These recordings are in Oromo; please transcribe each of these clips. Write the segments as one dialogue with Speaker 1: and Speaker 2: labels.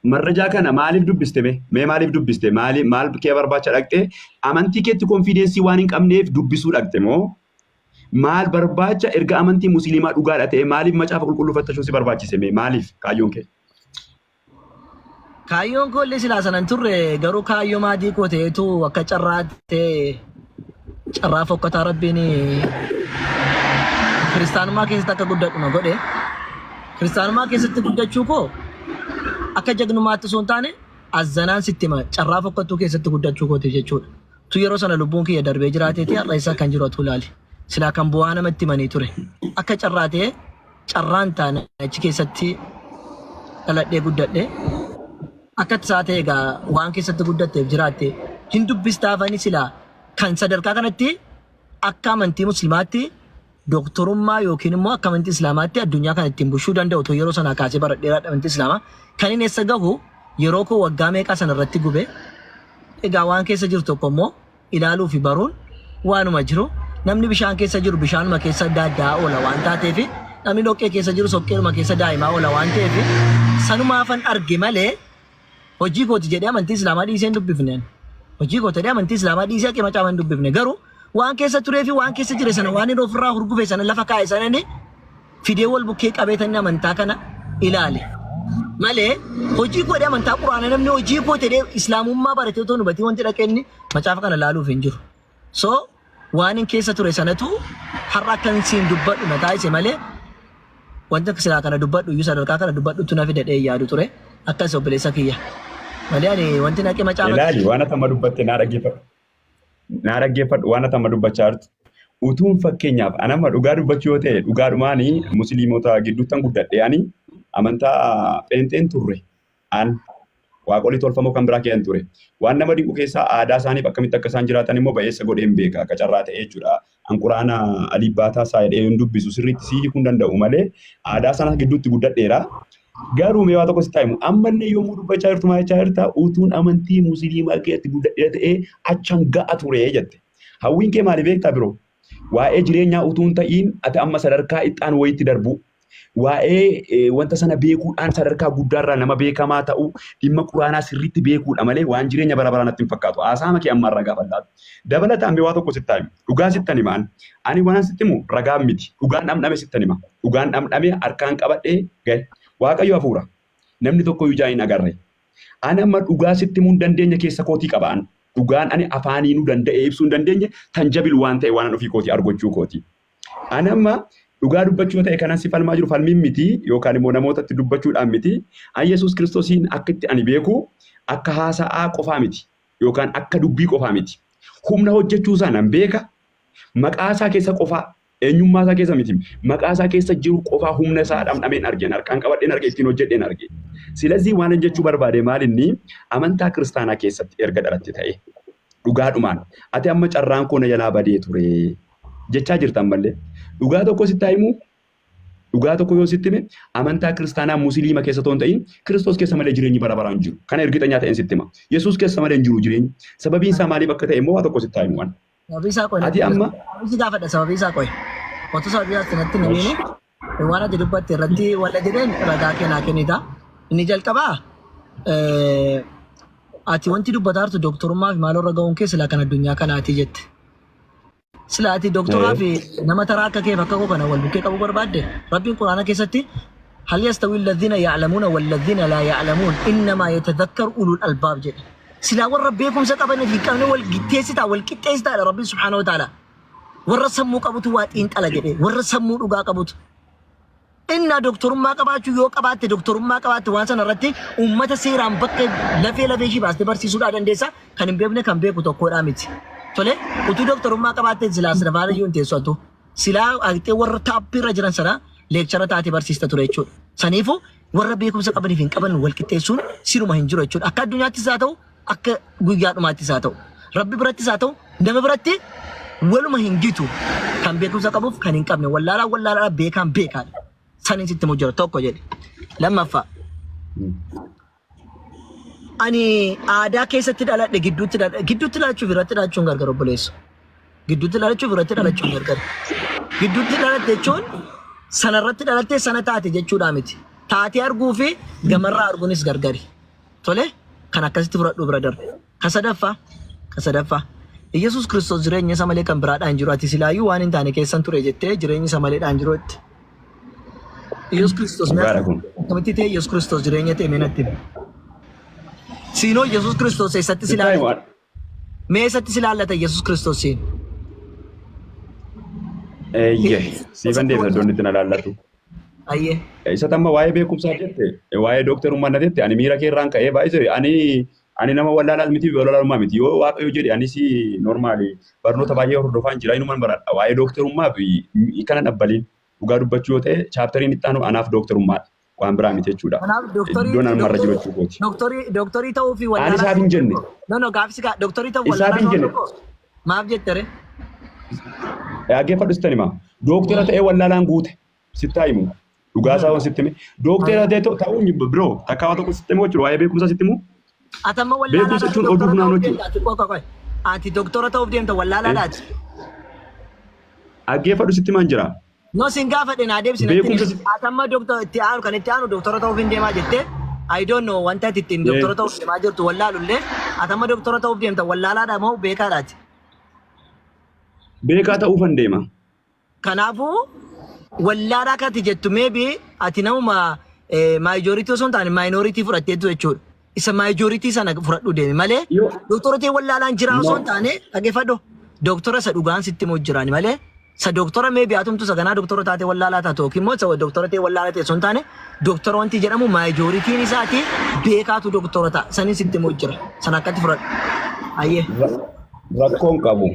Speaker 1: Marrajaa kana maaliif dubbiste mee? Mee maaliif dubbiste? Maali maal kee barbaacha dhaqxe? Amantii keetti konfiidensii waan hin qabneef dubbisuu dhaqxe moo? Maal barbaacha erga amantii musliimaa dhugaadha ta'e maaliif macaafa qulqulluu fattashuu si barbaachise mee? Maaliif kaayyoon kee?
Speaker 2: Kaayyoon koo illee silaa sana hin turre, garuu kaayyoo maatii koo ta'eetu akka carraa ta'e, carraa fokkataa Rabbiin kiristaanummaa keessatti akka guddadhu na godhe. Kiristaanummaa keessatti guddachuu koo akka jagnummaatti osoo hin taane, azzanaan sitti hima, carraa fokkattuu keessatti guddachuu kooti jechuudha. Tu yeroo sana lubbuun kiyya darbee jiraateeti har'a isa kan jiru atuu ilaali. Silaa kan bu'aa namatti himanii ture. Akka carraa ta'e, carraan taane achi keessatti dhaladhee guddadhe. Akka tasaa ta'e egaa waan keessatti guddatteef jiraatte hin dubbistaafani. Silaa kan sadarkaa kanatti akka amantii muslimaatti doktorummaa yookiin immoo akka amantii islaamaatti addunyaa kana ittiin bushuu danda'u otoo yeroo sanaa kaasee baradheeraa amantii islaamaa kan inni eessa gahu yeroo koo waggaa meeqaa sana irratti gube. Egaa waan keessa jiru tokko immoo ilaaluu fi baruun waanuma jiru. Namni bishaan keessa jiru bishaanuma keessa daaddaa oola waan taateef, namni dhoqqee keessa jiru soqqeedhuma keessa daa'imaa oola waan ta'eef, sanumaafan arge malee hojii kooti jedhee amantii islaamaa dhiisee hin dubbifne. Hojii kooti jedhee amantii islaamaa dhiisee haqee macaafa hin dubbifne. Garuu waan keessa turee fi waan keessa jire sana, waan inni ofirraa hurgufe sana, lafa kaa'e sana inni fidee wal bukkee qabeetan amantaa kana ilaale malee hojii koo jedhee amantaa quraana, namni hojii koo jedhee islaamummaa baratee otoo hin hubatiin wanti dhaqee inni macaafa kana ilaaluuf hin jiru. So waan hin keessa ture sanatu har'a akkan siin dubbadhu na taasise malee wanta silaa kana dubbadhu iyyuu sadarkaa kana dubbadhutu na fida dhee yaadu ture. Akkas obboleessa kiyya malee ani wanti naqee macaafa
Speaker 1: Ilaali, waan ati amma dubbatte naa dhaggeeffadhu. Naa dhaggeeffadhu waan ati amma dubbachaa jirtu. Utuun fakkeenyaaf anamma dhugaa dubbachuu yoo ta'e, dhugaadhumaani musliimota gidduuttan guddadhe. Ani amantaa pheenxeen turre. An waaqolii tolfamoo kan biraa keessan ture. Waan nama dinqu keessaa aadaa isaaniif akkamitti akka isaan jiraatan immoo ba'eessa godheen beeka, akka carraa ta'e jechuudha. An quraana alii baataa isaa jedhee hin dubbisu, sirriitti sii hiikuu hin danda'u malee aadaa sana gidduutti guddadheera. Garuu mee waa tokko sitti himu. Ammallee yommuu dubbachaa jirtu maal jechaa jirta? Utuun amantii musliimaa keessatti guddadheera ta'ee achan ga'a ture jette. Hawwiin kee maali beektaa biroo? Waa'ee jireenyaa utuu hin ta'iin ati amma sadarkaa ixaan wayiitti darbuu. Waa'ee wanta sana beekuudhaan sadarkaa guddaarraa nama beekamaa ta'uu, dhimma quraanaa sirriitti beekuudha malee waan jireenya bara baraa natti hin fakkaatu. Haasaama kee ammaarraa gaafa ilaalu. Dabalataan mee waa tokko sitti himu. Dhugaa sittan himaan. Ani waan sitti himu ragaan miti. Dhugaan dhamdhame sittan hima. Dhugaan dhamdhame harkaan qabadhee gahe. Waaqayyo hafuura. Namni tokko iyyuu ijaan hin agarre. Ani amma dhugaa sitti himuu hin dandeenye keessa kootii qaba an. Dhugaan ani afaaniinuu danda'ee ibsuu hin dandeenye tanjabil waan ta'e waan an ofii kootii argochuu kooti. Ani amma dhugaa dubbachuu yoo ta'e kanan si falmaa jiru falmiin miti yookaan immoo namootatti dubbachuudhaan miti. Ani Yesuus Kiristoosiin akka itti ani beeku akka haasa'aa qofaa miti yookaan akka dubbii qofaa miti. Humna hojjechuu isaa nan beeka. Maqaa isaa keessa qofaa, eenyummaa isaa keessa miti. Maqaa isaa keessa jiru qofaa humna isaa dhamdhameen argeen, harkaan qabadheen arge, ittiin hojjedheen arge. Silazii waan jechuu barbaade maal inni amantaa kiristaanaa keessatti erga dhalatte ta'e dhugaadhumaan ati amma carraan koo na jalaa badee ture jechaa jirta ammallee. Dhugaa tokko sitti haa himuu. Dhugaa tokko yoo sitti hime, amantaa kiristaanaa musliima keessa otoo hin ta'in Kiristoos keessa malee jireenyi bara baraan jiru. Kana ergixanyaa ta'een sitti hima. Yesuus keessa malee hin jiru jireenyi. Sababiin isaa maaliif akka ta'e immoo waa tokko sitti haa himu.
Speaker 2: Sababii isaa qoy.
Speaker 1: Ati amma
Speaker 2: Si gaafadha sababii isaa qoy. Otoo sababii isaa natti hin himiin waan ati dubbatte irratti walla jedheen ragaa kennaa kennita. Inni jalqabaa, ati wanti dubbataa jirtu dooktorummaa fi maaloo irra ga'uun kee silaa kan addunyaa kanaati jette. Sila ati dooktoraa fi nama taraa akka keef akka koo kana wal bukkee qabuu barbaadde, Rabbiin quraana keessatti hal yastawi alladhina ya'lamuuna walladhina laa ya'lamuun innamaa yatadhakkaru ulul albaab jedhe. Silaa warra beekumsa qabanii fi hin qabne wal gitteessitaa, wal qixxeessitaadha Rabbiin subhaanahu wa ta'ala. Warra sammuu qabutu waa xiinxala jedhe, warra sammuu dhugaa qabutu. Innaa doktorummaa qabaachuu yoo qabaatte, doktorummaa qabaatte, waan sana irratti uummata seeraan bakka lafee lafee ishii baastee barsiisuudhaa dandeessa. Kan hin beekne kan beeku tokkodhaa miti. Tole, utuu doktorummaa qabaatte silaa sila faana iyyuu hin teessu atu. Silaa haqxee warra taappiirra jiran sana leekchara taatee barsiista ture jechuudha. Saniifuu warra beekumsa qabaniif hin qaban wal qixxeessuun siruma hin jiru jechuudha. Akka addunyaattis haa ta'u, akka guyyaa dhumaattis haa ta'u, Rabbi birattis haa ta'u, nama biratti waluma hin gitu. Kan beekumsa qabuuf kan hin qabne, wallaalaa wallaalaadha, beekaan beekaadha. Saniin sitti himu jira tokko jedhe. Lammaffaa, ani aadaa keessatti dhaladhe, gidduutti dhaladhe. Gidduutti dhalachuuf irratti dhalachuun gargar, obboleessu. Gidduutti dhalachuuf irratti dhalachuun gargar. Gidduutti dhalatte jechuun sanarratti dhalattee sana taate jechuudhaa miti. Taatee arguu fi gamarraa arguunis gargari. Tole kan akkasitti fudhadhu bira darbe. Ka sadaffaa ka sadaffaa Iyyasuus Kiristoos jireenya isa malee kan biraadhaan jiru ati silaayyuu waan hin taane keessan ture jettee jireenyi isa maleedhaan jiru jetti. Iyyasuus Kiristoos mee
Speaker 1: Dhugaadha kun.
Speaker 2: akkamitti ta'e Iyyasuus Kiristoos jireenya ta'e mee natti himi. Siinoo Iyyasuus Kiristoos eessatti si
Speaker 1: Sitti
Speaker 2: ilaallata?
Speaker 1: himu
Speaker 2: Mee eessatti si ilaallata Iyyasuus Kiristoos siin?
Speaker 1: Eeyyee siifan deebisa iddoon itti na laallatu.
Speaker 2: Ayyee.
Speaker 1: Isa tamma waa'ee beekumsaa jette waa'ee dooktarummaa na jette ani miira kee irraan ka'ee baay'isee ani nama wallaalaas miti wallaalummaa miti yoo waaqayyo jedhe anis normaali barnoota baay'ee hordofaan jira inuman baradha waa'ee dooktarummaa fi kana dhabbaliin dhugaa dubbachuu yoo ta'e chaapteriin itti aanu anaaf dooktarummaadha waan biraa miti jechuudha.
Speaker 2: Kanaaf dooktarii
Speaker 1: Iddoon an marra jiru jechuu kooti.
Speaker 2: dooktarii dooktarii ta'uu fi
Speaker 1: Ani
Speaker 2: wallaalaa
Speaker 1: isaaf hin jenne.
Speaker 2: No no gaafsi gaa dooktarii ta'uu
Speaker 1: Isaaf
Speaker 2: wallaalaa
Speaker 1: hin
Speaker 2: ta'uu
Speaker 1: jenne.
Speaker 2: tokko maaf jette ree?
Speaker 1: Dhaggeeffadhu sitti hima. Dooktara ta'ee wallaalaan guute sitti haa himu. Dhugaa isaa waan sitti hime. Dooktara ta'ee ta'uun biroo takkaa waa tokko sitti himu jechuudha. Waa'ee beekumsaa sitti himu.
Speaker 2: Ati amma
Speaker 1: Beekumsa
Speaker 2: wallaalaadhaati
Speaker 1: jechuun oduu
Speaker 2: dooktora
Speaker 1: funaanuu
Speaker 2: ta'uuf
Speaker 1: jechuudha.
Speaker 2: deemta ati qoqa qoqa. Ati dooktora ta'uuf deemta wallaalaadhaati.
Speaker 1: Dhaggeeffadhu sitti himaan jira.
Speaker 2: No sin gaafadhe naa deebisi natti
Speaker 1: Beekumsa
Speaker 2: himi. Ati amma dooktora itti aanu kan itti aanu dooktora ta'uuf hin deemaa jettee I don't know wanta ati ittiin dooktora ta'uuf deemaa jirtu wallaalullee ati amma dooktora ta'uuf deemta wallaalaadha moo beekaadhaati?
Speaker 1: Beekaa ta'uufan deema.
Speaker 2: Kanaafuu wallaalaa kan ati jettu maybe ati namuma maayijoriitii osoo hin taane maayinooriitii fudhatteetu jechuudha. Isa maayijoriitii sana fudhadhu deemi malee
Speaker 1: Yoo
Speaker 2: dooktora ta'e wallaalaan jiraa osoo
Speaker 1: no
Speaker 2: hin taane dhaggeeffadhu. Dooktora isa dhugaan sitti himu jiraani malee isa dooktora maybe atumtu isa ganaa dooktora taate wallaalaa taatu yookiin immoo isa dooktora ta'e wallaalaa ta'e osoo hin taane dooktora wanti jedhamu maayijoriitiin isaati beekaatu dooktora ta'a. Sanin sitti himu jira. Sana akkatti fudhadhu. Ayyee.
Speaker 1: Rakkoon qabu.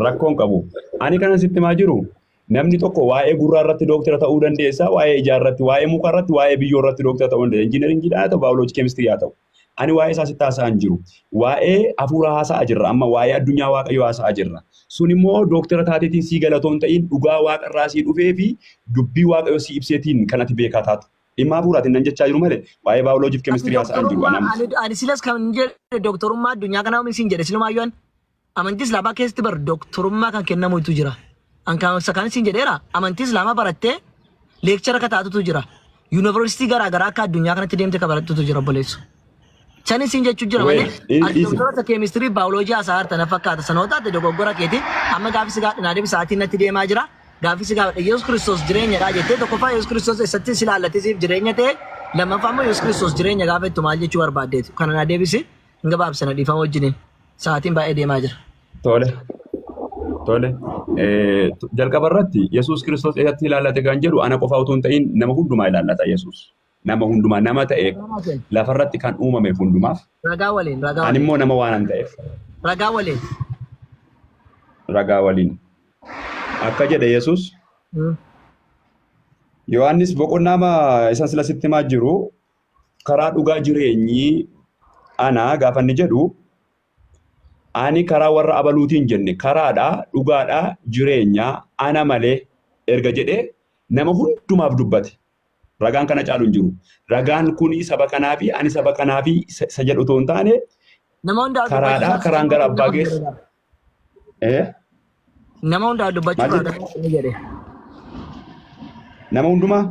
Speaker 1: Rakkoon qabu. Ani kanan sitti himaa jiru namni tokko waa'ee gurraa irratti dooktara ta'uu dandeessa, waa'ee ijaa irratti, waa'ee muka irratti, waa'ee biyyoo irratti dooktara ta'uu dandeessa. Injiinaringiidhaan haa ta'u, baayoloojii, keemistirii haa ta'u. Ani waa'ee isaa sitti haasa'aa hin jiru. Waa'ee hafuura haasa'aa jirra. Amma waa'ee addunyaa waaqayyoo haasa'aa jirra. Sun immoo dooktara taateetiin sii galatoon ta'in dhugaa waaqarraa sii dhufee fi dubbii waaqayyoo sii ibseetiin kan ati beekaa taatu. Dhimma hafuuraatiin nan jechaa jiru malee waa'ee baayoloojii fi
Speaker 2: Ati
Speaker 1: keemistirii haasa'aa hin jiru.
Speaker 2: dooktorummaa
Speaker 1: Anam
Speaker 2: ani silas kan jedhe dooktorummaa addunyaa kanaa siin jedhe silumaayyuu ani amantii islaamaa keessatti bar dooktorummaa kan kennamutu jira. An kan isa kan siin jedheera amantii islaamaa barattee leekchara akka taatutu jira. Yuunivarsiitii garaa garaa akka addunyaa kanatti deemte kan barattutu jira obboleessu. Sani siin jechuu jira
Speaker 1: Wee
Speaker 2: malee ati
Speaker 1: dhiisi.
Speaker 2: dooktora isa keemistirii baayoloojii haasaa harta na fakkaata sanoo taate dogoggora keeti amma gaafi si gaadha naa deebi sa'aatiin natti deemaa jira. Gaaffii si gaafadha. Yesuus Kiristoos jireenyadha jettee tokkoffaa Yesuus Kiristoos eessatti si ilaallatee siif jireenya ta'e lammaffaa immoo Yesuus Kiristoos jireenya gaafa jettu maal jechuu barbaaddeetu kana naa deebisi hin gabaabsina dhiifama wajjiniin sa'aatiin baay'ee deemaa jira.
Speaker 1: Tole. Tole. Jalqaba irratti Yesuus Kiristoos eessatti ilaallate kan jedhu ana qofa utuu hin ta'in nama hundumaa ilaallata Yesuus. Nama hundumaa nama ta'e lafarratti kan uumame hundumaaf.
Speaker 2: Ragaa waliin ragaa
Speaker 1: Ani
Speaker 2: waliin
Speaker 1: immoo nama waanan ta'eef
Speaker 2: ragaa waliin.
Speaker 1: ragaa waliin. Akka jedhe Yesuus Yohaannis boqonnaa isan sila sitti himaa jiru karaa dhugaa jireenyi ana gaafa inni jedhu ani karaa warra abaluutiin jenne karaadha dhugaadha jireenya ana malee erga jedhee nama hundumaaf dubbate. Ragaan kana caalu hin jiru. Ragaan kuni saba kanaa fi ani saba kanaa fi isa jedhu otoo hin taane
Speaker 2: Nama hundaaf
Speaker 1: karaadha
Speaker 2: dubbachuudhaaf
Speaker 1: karaan gara abbaa geessu. Eh?
Speaker 2: Nama hundaaf
Speaker 1: Maal
Speaker 2: dubbachuudhaaf
Speaker 1: jette?
Speaker 2: ragaa kenni jedhe.
Speaker 1: Nama hundumaa?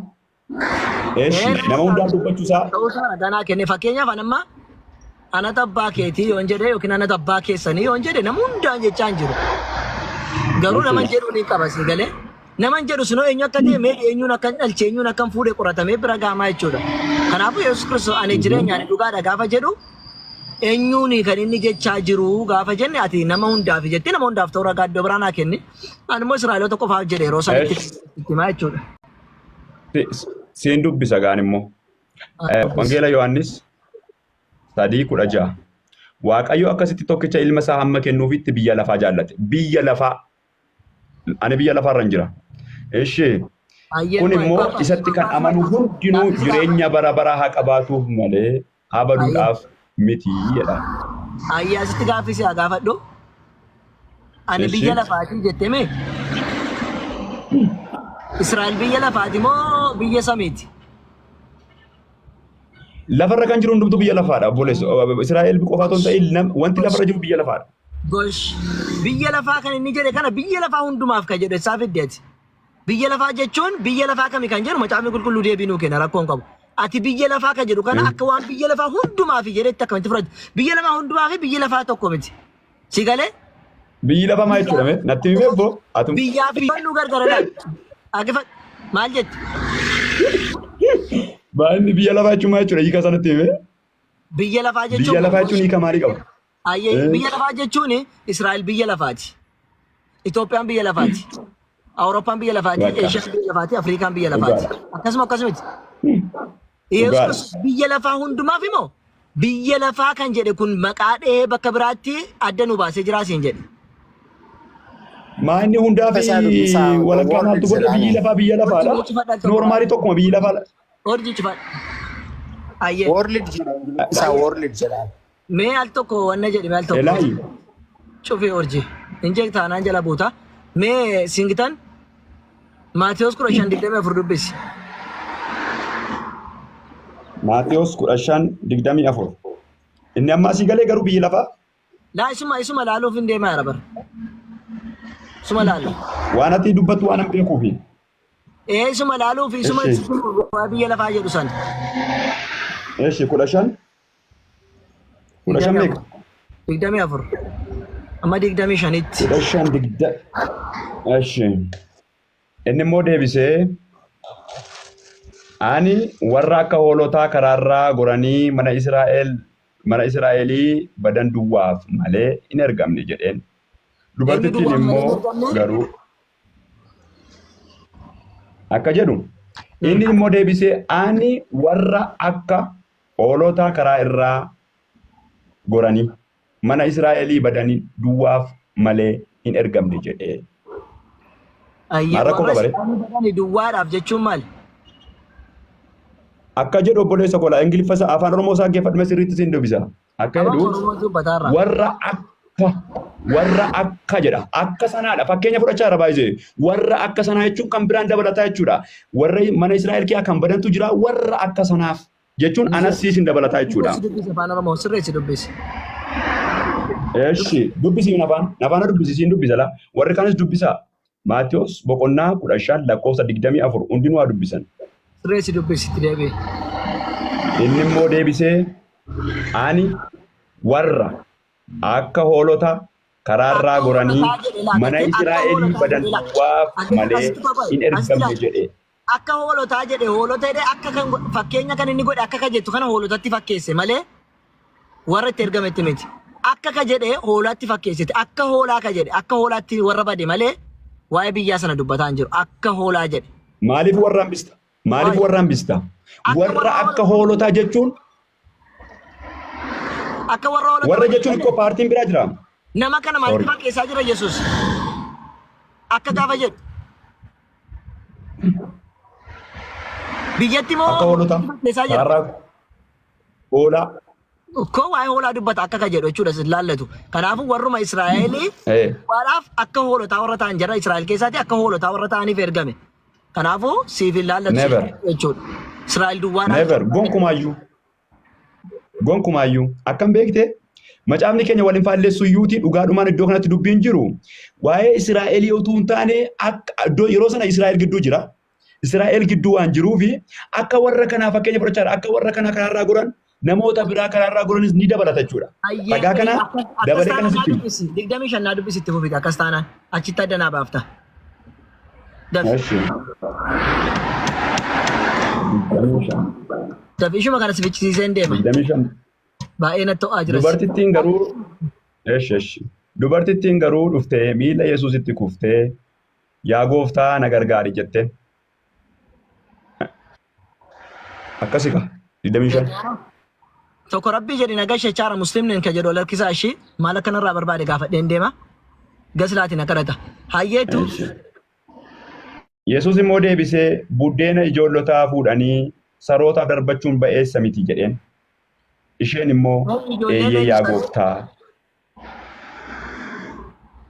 Speaker 1: Eeshi
Speaker 2: Ee
Speaker 1: nama hundaaf dubbachuu isaa
Speaker 2: ta'uu isaa ragaa naa kenne fakkeenyaaf an amma anatu abbaa keetii yoon jedhe yookiin anatu abbaa keessanii yoon jedhe nama hundaan jechaa hin jiru. Garuu naman jedhu ni qaba si galee. Naman jedhu sunoo eenyu akka ta'e mee eenyuun akka hin dhalche eenyuun akka hin fuudhe qoratamee bira gaamaa jechuudha. Kanaafuu Yesuus Kiristoos ani jireenya ani dhugaadha gaafa jedhu eenyuun kan inni jechaa jiru gaafa jenne ati nama hundaaf jettee nama hundaaf ta'uu ragaa iddoo biraa naa kenni. Ani immoo Israa'eloota qofaaf jedhe yeroo sanitti
Speaker 1: Eesh.
Speaker 2: itti himaa jechuudha.
Speaker 1: Siin dubbisa gaan immoo. Wangeela Yohaannis 3:16. Waaqayyo akkasitti tokkicha ilma isaa hamma kennuufitti biyya lafaa jaallate. Biyya lafaa. Ani biyya lafaarra hin jira. Ishee
Speaker 2: Ayyee
Speaker 1: kun immoo isatti kan amanu hundinuu jireenya bara baraa haa qabaatuuf malee haa baduudhaaf miti jedha.
Speaker 2: Ayyee asitti gaaffii si haa gaafadhu. Ani
Speaker 1: Ishee
Speaker 2: biyya lafaatii jettee mee? Israa'el biyya lafaati moo biyya samiiti?
Speaker 1: Lafarra kan jiru hundumtuu biyya lafaadha obboleessa. Israa'el qofa otoo hin ta'in wanti lafarra jiru biyya lafaadha.
Speaker 2: Gosh biyya lafaa kan inni jedhe kana biyya lafaa hundumaaf kan jedhe isaa fiddeeti. Biyya lafaa jechuun biyya lafaa kami kan jedhu macaafni qulqulluu deebii nuu kenna rakkoo hin qabu. Ati biyya lafaa kan jedhu kana akka waan biyya lafaa hundumaafi jedhetti akkamitti fudhatu? Biyya lafaa hundumaa fi biyyi lafaa tokko miti. Si galee?
Speaker 1: Biyyi lafaa maal jechuudha mee? Natti himee obbo? Atum.
Speaker 2: Biyyaa fi nu gargara laal. Dhaggeeffadhu. Maal jetti?
Speaker 1: Baay'inni biyya lafaa jechuun maal jechuudha? Hiika isaa natti himee?
Speaker 2: Biyya lafaa jechuun
Speaker 1: Biyya lafaa jechuun hiika maalii qaba?
Speaker 2: Ayyee biyya lafaa jechuun Israa'el biyya lafaati. Itoophiyaan biyya lafaati. Awurooppaan biyya lafaati.
Speaker 1: Bakka.
Speaker 2: Eeshiyaan biyya lafaati. Afrikaan biyya lafaati.
Speaker 1: Dhugaadha.
Speaker 2: Akkasuma akkasumatti. Yesuus
Speaker 1: Dhugaadha.
Speaker 2: Kiristoos biyya lafaa hundumaaf immoo biyya lafaa kan jedhe kun maqaa dhahee bakka biraatti adda nu baasee jira siin jedhe.
Speaker 1: Maa inni hundaa fi
Speaker 3: Isaa dubbisaa
Speaker 1: walakkaa
Speaker 3: world
Speaker 1: maaltu godhe biyyi
Speaker 3: jedhaani.
Speaker 1: lafaa biyya lafaadha.
Speaker 2: Hojii cufadhaa tokko.
Speaker 1: Noormaalii tokkuma biyyi lafaa.
Speaker 2: Hojii cufadha. Ayyee.
Speaker 3: World jedha isaa world jedhaan.
Speaker 2: Mee al tokko wanna jedhi mee al tokko.
Speaker 1: Elaayi.
Speaker 2: Cufii orji. Hin jeek taanaan jala buuta. Mee singitan Maatiyos 15:24 dubbisi.
Speaker 1: Maatiyos 15:24. Inni amma asii galee garuu biyyi lafaa
Speaker 2: Laa isuma isuma laaluuf hin deemaa jira bara. Isuma laala.
Speaker 1: waan ati dubbattu waan hin beekuufi.
Speaker 2: Ee isuma laaluuf isuma
Speaker 1: Eshi.
Speaker 2: isuma biyya lafaa jedhu sana.
Speaker 1: Eshi 15. 15 meeqa?
Speaker 2: 24. Amma 25tti.
Speaker 1: 15 digda. Eshi. Inni immoo deebisee ani warra akka hoolotaa karaarraa goranii mana Israa'el mana Israa'elii badan duwwaaf malee hin ergamne jedheen.
Speaker 2: Eenyu
Speaker 1: Dubartittiin
Speaker 2: duwwaaf malee hin
Speaker 1: immoo
Speaker 2: ergamne?
Speaker 1: garuu akka jedhu inni immoo deebisee ani warra akka hoolotaa karaa irraa goranii mana Israa'elii badanii duwwaaf malee hin ergamne jedhee.
Speaker 2: Ayyee
Speaker 1: Maal rakkoo
Speaker 2: warra
Speaker 1: qaba ree?
Speaker 2: Israa'elii badanii duwwaadhaaf jechuun maali?
Speaker 1: Akka jedhu obboleessa koolaa Ingiliffa isaa afaan Oromoo isaa geeffadhume sirriitti siin dubbisa. Akka
Speaker 2: Afaan
Speaker 1: jedhu
Speaker 2: Oromoo dubbataarra.
Speaker 1: warra akka warra akka jedha akka sanaadha fakkeenya fudhachaa jira baay'ee warra akka sanaa jechuun kan biraan dabalataa jechuudha warra mana Israa'el keessaa kan badantu jira warra akka sanaaf jechuun anas siin dabalataa jechuudha.
Speaker 2: Sirreessi dubbisi afaan Oromoo sirreessi dubbisi.
Speaker 1: Eshi dubbisi nafaan nafaana dubbisi siin dubbisa la warri kaanis dubbisaa. Maatiyos boqonnaa 15 lakkoofsa 24 hundinuu haa dubbisan.
Speaker 2: Sirreessi dubbisi itti deebi'i.
Speaker 1: Inni immoo deebisee ani warra akka hoolota karaarraa
Speaker 2: Akka
Speaker 1: goranii
Speaker 2: hoolotaa jedhe laa
Speaker 1: mana
Speaker 2: gartee akka
Speaker 1: Israa'elii
Speaker 2: hoolotaa
Speaker 1: badan
Speaker 2: jedhe laa.
Speaker 1: duwwaaf
Speaker 2: Ati
Speaker 1: malee
Speaker 2: asitti qofa
Speaker 1: hin
Speaker 2: asitti
Speaker 1: ergamne
Speaker 2: laal.
Speaker 1: jedhe.
Speaker 2: Akka hoolotaa jedhe hoolota jedhe akka kan fakkeenya kan inni godhe akka kan jettu kana hoolotatti fakkeesse malee warra itti ergametti miti. Akka ka jedhe hoolaatti fakkeessite. Akka hoolaa ka jedhe akka hoolaatti warra bade malee waa'ee biyyaa sana dubbataa hin jiru. Akka hoolaa jedhe.
Speaker 1: Maaliif warra hambista? Maaliif
Speaker 2: Waa'ee.
Speaker 1: warra hambista?
Speaker 2: Akka
Speaker 1: Warra
Speaker 2: warra
Speaker 1: akka hoolotaa jechuun
Speaker 2: akka warra hoolotaa
Speaker 1: warra jechuun ikkoo paartiin biraa jira.
Speaker 2: Nama kana maalitti
Speaker 1: Sorry.
Speaker 2: fakkeessaa jira Yesuus? Akka gaafa jedhu. Biyyatti moo
Speaker 1: Akka hoolotaa
Speaker 2: fakkeessaa jira?
Speaker 1: karaarraa hoolaa.
Speaker 2: Koo waa'ee hoolaa dubbata akka ka jedhu jechuudha sin laallatu. Kanaafuu warruma Israa'elii waadhaaf akka hoolotaa warra ta'an jara Israa'el keessaati akka hoolotaa warra ta'aniif ergame. Kanaafuu siif hin laallatu
Speaker 1: Never.
Speaker 2: jechuudha. Israa'el duwwaadhaaf.
Speaker 1: Never. Gonkumaayyuu. Gonkumaayyuu. Akkam beekte? Macaafni keenya waliin faalleessu iyyuuti dhugaadhumaan iddoo kanatti dubbiin jiru. Waa'ee Israa'elii utuu hin taane akka iddoo yeroo sana Israa'el gidduu jira. Israa'el gidduu waan jiruufi akka warra kanaa fakkeenya fudhachaa jira. Akka warra kanaa karaarraa goran namoota biraa karaarraa goranis ni dabalata jechuudha. Ragaa kana
Speaker 2: Akkas
Speaker 1: dabalee kana
Speaker 2: taanaan
Speaker 1: sitti
Speaker 2: naa
Speaker 1: hima.
Speaker 2: dubbisi. 25 naa dubbisi itti fufite akkas taanaan. Achitti adda naa baafta. Dafi.
Speaker 1: Eshi. 25.
Speaker 2: Dafi ishuma kana si fichisiiseen deema.
Speaker 1: 25.
Speaker 2: Baay'ee natti ho'aa jiras.
Speaker 1: Dubartittiin garuu eshi eshi. Dubartittiin garuu dhuftee miila Yesuusitti kuftee yaa gooftaa na gargaari jetteen. Akkasi ka 25.
Speaker 2: Tokko rabbii jedhi na gashe chaara muslimni ka jedhu lakkisaa ishii maal akka narraa barbaade gaafadheen deema. Gaslaati na kadhata. Hayyeetu
Speaker 1: Eshi. Yesuus immoo deebisee buddeena ijoollotaa fuudhanii sarootaaf darbachuun ba'eessa miti jedheen. Isheen immoo
Speaker 2: ijoolleen
Speaker 1: eeyyee
Speaker 2: eenyu
Speaker 1: yaa
Speaker 2: saree?
Speaker 1: gooftaa.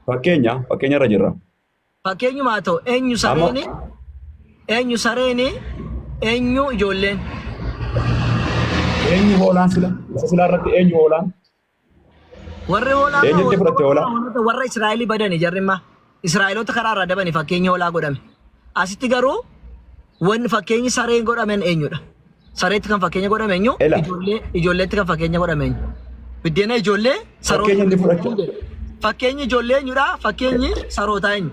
Speaker 1: Fakkeenya fakkeenya irra jirra.
Speaker 2: Fakkeenyuma haa ta'u eenyu
Speaker 1: Amma
Speaker 2: sareeni eenyu sareeni eenyu ijoolleen.
Speaker 1: eenyu hoolaan sila isa silaa irratti eenyu hoolaan
Speaker 2: Warri hoolaa maa
Speaker 1: eenyutti fudhatte hoolaa?
Speaker 2: hoolota warra Israa'elii badani jarri immaa. Israa'eloota karaa irraa dabani fakkeenya hoolaa godhame. Asitti garuu wanni fakkeenyi sareen godhamen eenyudha? Sareetti kan fakkeenya godhame eenyu?
Speaker 1: Ela.
Speaker 2: Ijoollee ijoolleetti kan fakkeenya godhame eenyu? Biddeena ijoollee saroota.
Speaker 1: Fakkeenya inni fudhachuu.
Speaker 2: Fakkeenyi ijoollee eenyudha? Fakkeenyi sarootaa eenyu?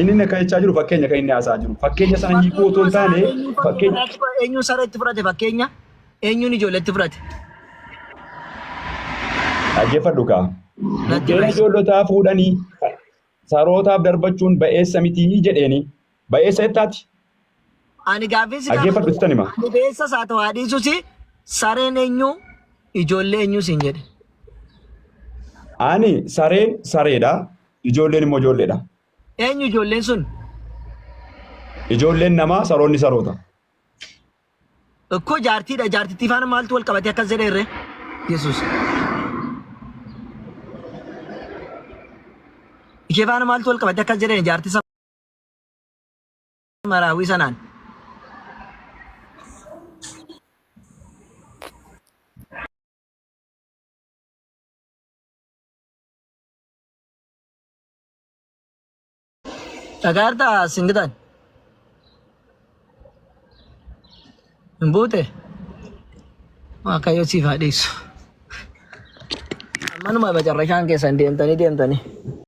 Speaker 1: Inni inni akka jechaa jiru fakkeenya kan inni haasa'aa jiru. Fakkeenya sana hiikuu otoo hin taane fakkeenya
Speaker 2: Eenyuun sareetti fudhate fakkeenya? Eenyuun ijoolleetti fudhate?
Speaker 1: Dhaggeeffadhu kaa.
Speaker 2: Natti
Speaker 1: Buddeena
Speaker 2: himi.
Speaker 1: ijoollotaa fuudhanii sarootaaf darbachuun ba'eessa mitii jedheeni. Ba'eessa jettaati.
Speaker 2: Ani gaaffii si
Speaker 1: Dhaggeeffadhu
Speaker 2: gaafadhu.
Speaker 1: sittan hima.
Speaker 2: Ani ba'eessa isaa ta'u haa dhiisus sareen eenyu ijoollee eenyu siin jedhe.
Speaker 1: Ani sareen sareedha. Ijoolleen immoo ijoolleedha.
Speaker 2: Eenyu ijoolleen sun?
Speaker 1: Ijoolleen namaa saroonni saroota.
Speaker 2: Ikkoo jaartiidha jaartittii faana maaltu wal qabatee akkas jedhe irree? Yesuus. Ishee faana maaltu wal qabatee akkas jedheen jaartii maraawii sanaan. Dhagaa jirtaa singitaan? Hin buute? Waaqayyo siif haa dhiisu. Ammanuma macarrashaan keessan deemtanii deemtanii.